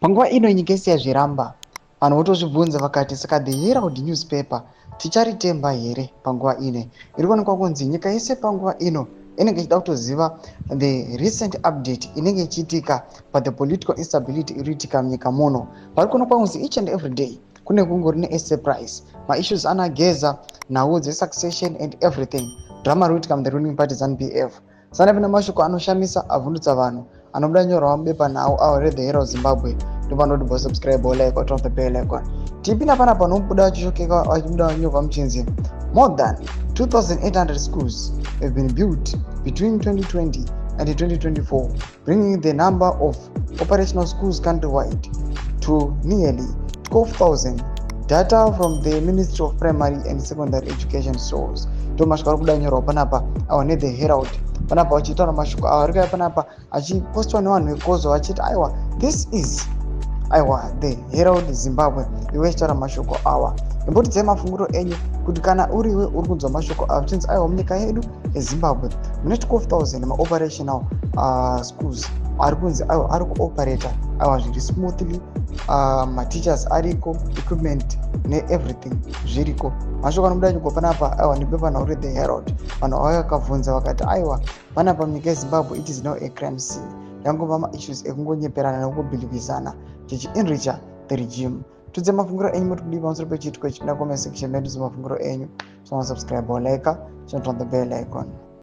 Panguva ino nyika yese yazviramba. Vanhu votozvibvunza vakati, saka The Herald newspaper ticharitemba here panguva ino? Iri kuonekwa kunzi nyika yese panguva ino inenge ichida kutoziva the recent update inenge ichiitika pathe political instability iri kuitika munyika muno. Pari kuonekwa kunzi each and every day kune kungori neasurprise, maissues anageza, nhau dzesuccession and everything, drama riri kuitika muthe ruling party ZANU PF. Sana mashoko anoshamisa avhundutsa vanhu anobuda nyorwa mubepanhau awo reThe Herald Zimbabwe. Ndopanoti bo subscribe or like or turn the bell icon. Tipinda panapa nobuda vachishokeka, vachibuda nyorwa muchinzi more than 2800 schools have been built between 2020 and 2024, bringing the number of operational schools countrywide to nearly 12,000, data from the Ministry of Primary and Secondary Education shows. Ndo mashoko ari kuda nyorwa panapa awa neThe Herald panapa, vachitaura mashoko awa ari kuya panapa achipostwa nevanhu vekozo vachiti aiwa, this is, aiwa, The Herald Zimbabwe iwe ichitaura mashoko awa. Imbotidzai mafungiro enyu kuti kana uriwe uri kunzwa mashoko awa zvichinzi aiwa, munyika yedu yeZimbabwe mune 12,000 maoperational schools ari kunzi aiwa, ari kuoperata, aiwa, zviri smoothly, mateachers ariko, equipment neeverything zviriko. Mashoko anobuda nyika panapa aiwa nebepanhau reThe Herald. Vanhu vauya vakabvunza vakati aiwa, panapa munyika yeZimbabwe it is now a crime scene, yangova maissues ekungonyeperana nekungobhilivhisana tichienricha the regime. Tudze mafungiro enyu, muri kudii pamusoro pechiitiko ichi? Pinda comment section medu, mafungiro enyu. So subscribe or like, turn on the bell icon.